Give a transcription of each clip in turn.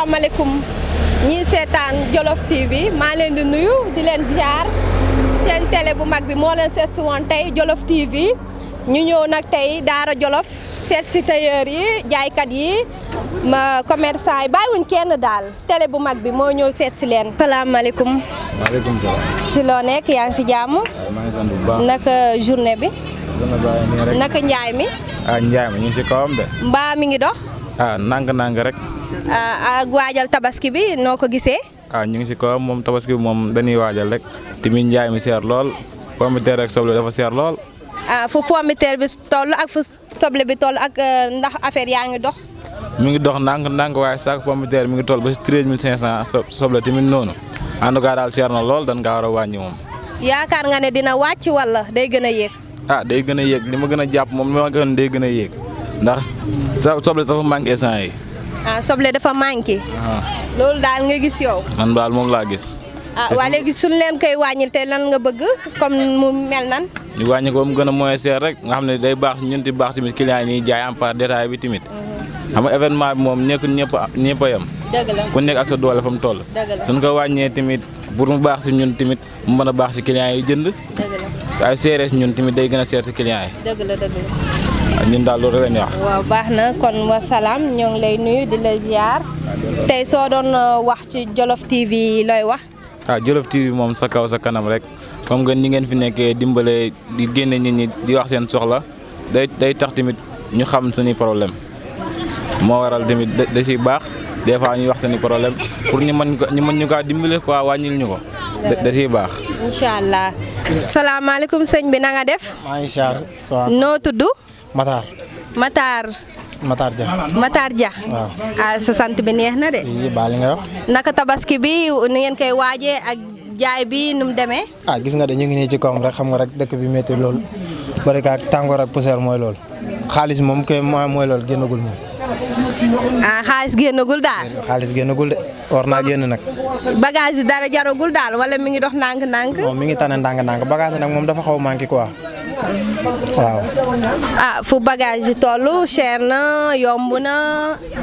asalaamaaleykum ñi seetaan Jolof TV maa leen di nuyu di leen ziar seen télé bu mag bi moo leen seet si woon tey Jolof TV ñu ñëw nag tey Daara Jolof seet si tailleur yi jaaykat yi ma commerçant yi bàyyiwuñ kenn daal télé bu mag bi moo ñëw seet si leen. asalaamaaleykum. maaleykum salaam. si loo nekk yaa ngi si jàmm. maa ngi sant bu baax. naka journée bi. naka njaay mi. njaay mi ñu ngi si kawam de. mbaa mi ngi dox. nang rek. ak waajal tabaski bi noo ko gisee. ñu ngi si kawam moom tabaski bi moom dañuy waajal rek. tamit njaay mi seer lool. pomme de terre ak soble dafa seer lool. fu pomme de terre bi toll ak fu soble bi toll ak ndax affaire yaa ngi dox. mi ngi dox ndànk waaye saako pomme de terre mi ngi toll ba si 13500 soble tamit noonu. en tout cas daal seer na lool dañ kaa war a wàññi moom. yaakaar nga ne dina wàcc wala day gën a yéeg. day gën a yéeg li ma gën a jàpp moom li ma gën day gën a yéeg ndax soble dafa manqué instant yi. soble dafa manqué. loolu daal nga gis yow. man daal moom laa gis. waa léegi suñu leen koy wàññil te lan nga bëgg comme mu mel nan. ñu wàññi ko mu gën a moyen seer rek nga xam ne day baax si ñun ti baax tamit client yi ñuy jaay en part détail bi tamit. xam nga événement bi moom nekkul ñëpp a yem. dëgg la ku nekk ak sa doole fa mu toll. dëgg la suñ ko wàññee tamit pour mu baax si ñun tamit mu mën a baax si client yi jënd. dëgg la waaye seeree si ñun tamit day gën a seer si client yi. dëgg la. ñun daal loolu rek la ñuy wax. waaw baax na kon wasalaam ñoo ngi lay nuyu di la ziar tey soo doon wax ci Jolof TV looy wax. Jolof TV moom sa kaw sa kanam rek comme que ni ngeen fi nekkee dimbale di génne nit ñi di wax seen soxla day tax tamit ñu xam suñuy problème moo waral tamit da siy baax des fois ñuy wax suñuy problème pour ñu mën ñu kaa dimbale quoi wàññil ñu ko da siy baax. incha allah. salaamaaleykum sëñ bi na nga def. maa ngi siyaar. noo tudd. Matar. Dia. Matar Dia. waaw. sa sant bi neex na de. baal li nga wax. naka tabaski bi ni ngeen koy waajee ak jaay bi nu mu demee. gis nga de ñu ngi nii ci kawam rek xam nga rek dëkk bi métti loolu bari ka ak tàngoor ak poussière mooy loolu xaalis moom kay mooy loolu génnagul moom. xaalis génnagul daal. xaalis génnagul de war naa génn nag. bagage yi dara jaragul daal wala mi ngi dox ndànk-ndànk. moom mi ngi tane ndànk-ndànk bagage yi nag moom dafa xaw a manqué quoi waaw. fu bagage yi toll cher na yomb na.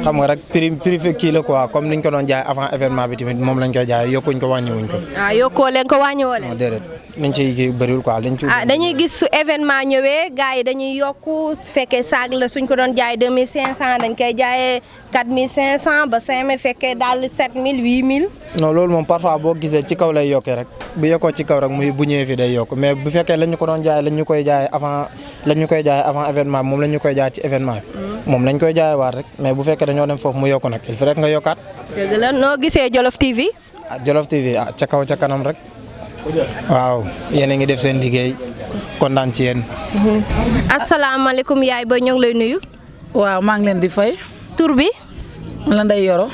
xam nga rek prix kii la quoi comme niñ ko doon jaay avant événement bi tamit moom lañ koy jaay yokkuñ ko wàññiwuñ ko. yokkoo leen ko wàññiwoo leen. non déedéet niñ ciy kii bëriwul quoi dañ ci. dañuy gis su événement ñëwee gars yi dañuy yokku su fekkee saag la suñ ko doon jaay 2500 dañ koy jaayee 4500 ba 5000 fekkee daal 7000 8000. non loolu moom parfois boo gisee ci kaw lay yokkee rek bu yokkoo ci kaw rek muy bu ñëwee fi day yokk mais bu fekkee lañ ñu ko doon jaay lañ ñu koy jaay avant événement bi moom lañ ñu koy jaay ci événement bi moom lañ koy jaayee waat rek mais bu fekkee dañoo dem foofu mu yokk nag il faut rek nga yokkaat. dëgg la noo gisee Jolof TV. Jolof TV ca kaw ca kanam rek waaw yéen a ngi def seen liggéey kontaan ci yéen. asalaamaaleykum yaay ba ñoo ngi lay nuyu. waaw maa ngi leen di fay. tur bi. la Ndeye Yoro.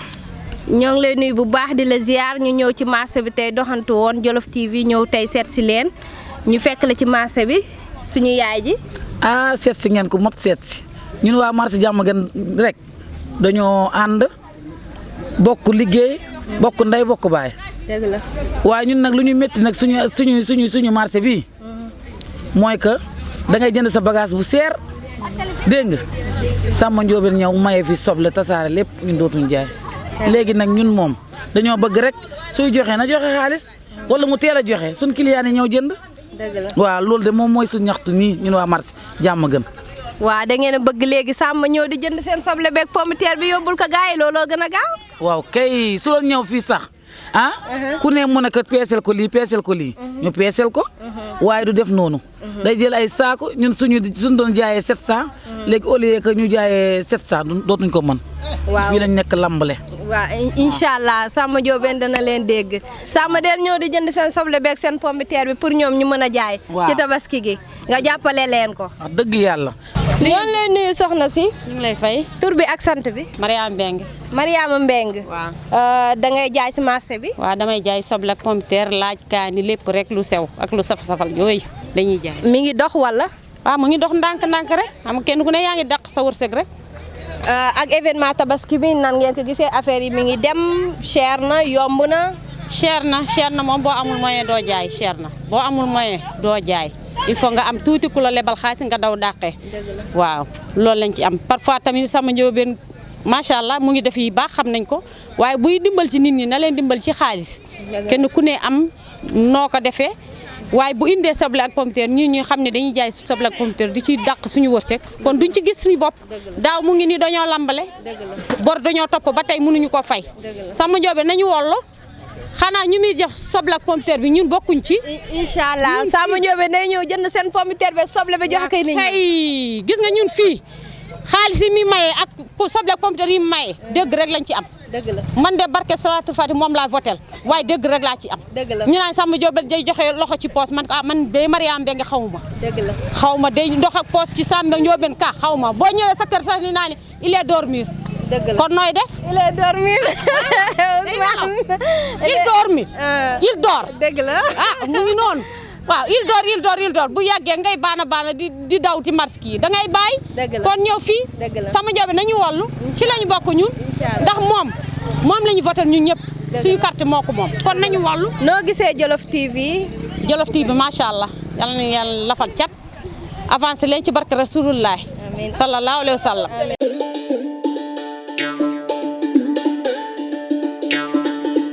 ñoo ngi lay nuyu bu baax di la ziar ñu ñëw ci marché bi tey doxantu woon Jolof TV ñëw tey seet si leen ñu fekk la ci marché bi suñu yaay ji. seet si ngeen ko mot seet si ñun waa marché Diamaguène rek dañoo ànd bokk liggéey bokk ndey bokk baay. dëgg la. waaye ñun nag lu ñu métti nag suñu marché bii mooy que da ngay jënd sa bagage bu seer dégg nga Samba Ndiobène ñëw maye fi soble tasaare lépp ñun dootuñ jaay. léegi nag ñun moom dañoo bëgg rek suy joxe na joxe xaalis wala mu teel a joxe suñ client yi ñëw jënd. dëgg la waaw loolu de moom mooy suñ ñaxtu nii ñun waa marché Diamaguène. waaw da ngeen a bëgg léegi Samba ñëw di jënd seen soble beeg pomme de terre bi yóbbul ko gars yi looloo gën a gaaw. waaw kay su doon ñëw fii sax ku ne mu ne ko peesel ko lii ñu peesel ko waaye du def noonu day jël ay saako ñun suñu doon jaayee 700 léegi au lieu que ñu jaayee 700 dootuñ ko mën. waaw fii lañ nekk lambale. waaw incha allah Samba Ndiobène dana leen dégg Samba del ñëw di jënd seen soble beeg seen pomme de terre bi pour ñoom ñu mën a jaay. ci tabaski gi nga jàppale leen ko. wax dëgg yàlla. ñoo ngi lay nuyu soxna si. ñu ngi lay fay. tur bi ak sant bi. Mariama Mbengue. Mariama Mbengue. waaw. da ngay jaay si marché bi. waaw damay jaay soble ak pomme de terre laaj kaani lépp rek lu sew ak lu saf-safal yooyu dañuy jaay. mi ngi dox wala. waaw mu ngi dox ndànk-ndànk rek xam kenn ku ne yaa ngi dàq sa wërsëg rek. ak événement tabaski bi nan ngeen ko gisee affaire yi mi ngi dem cher na yomb na. cher na moom boo amul moyen doo jaay cher na boo amul moyen doo jaay il faut nga am tuuti ku la lebal xaalis nga daw dàqee. waaw loolu lañ ci am parfois tamit Samba Ndiobène macha allah mu ngi def yi baax xam nañ ko waaye buy dimbal ci nit ñi na leen dimbal ci xaalis kenn ku ne am noo ko defee waaye bu indee soble ak pomme de terre ñu xam ne dañuy jaay soble ak pomme de terre di ci dàq suñu wërsëg kon duñ ci gis suñu bopp daaw mu ngi nii dañoo lambale bor dañoo topp ba tey mënuñu ko fay Samba Ndiobène nañu wollo xanaa ñu muy jox soble ak pomme de terre bi ñun bokkuñ ci. incha allah Samba Ndiobène day ñëw jënd seen pomme de terre bi soble bi joxe kay nit ñi. gis nga ñun fii xaalis yi mi maye ak soble ak pomme de terre yi mi maye dëgg rek lañ ci am. dëgg la man de barke Salatu Fati moom laa votel waaye dëgg rek laa ci am. dëgg la ñu naan Samba Ndiobène day joxe loxo ci poos man man day Mariam Mbengue xaw ma. dëgg la xaw ma day ndox ak poos ci Samba Ndiobène ka xaw ma boo ñëwee sa kër sax ni naa ne il est dormir. dëgg la kon nooy def. il est dormir. il dormir. il dort. dëgg la ah mu ngi noonu. waaw il dort bu yàggee ngay baana di daw ci marché kii da ngay bàyyi. dëgg la kon ñëw fii. dëgg la Samba Ndiobène nañu wallu ci lañu bokk ñun. ndax moom lañu voté ñun ñëpp. suñu carte moo ko moom kon nañu wallu. noo gisee Jolof TV. Jolof TV macha allah yal na yàlla lafal cat avancé leen ci barke Rasulullah. amiin sallallahu alayhi wa sallam.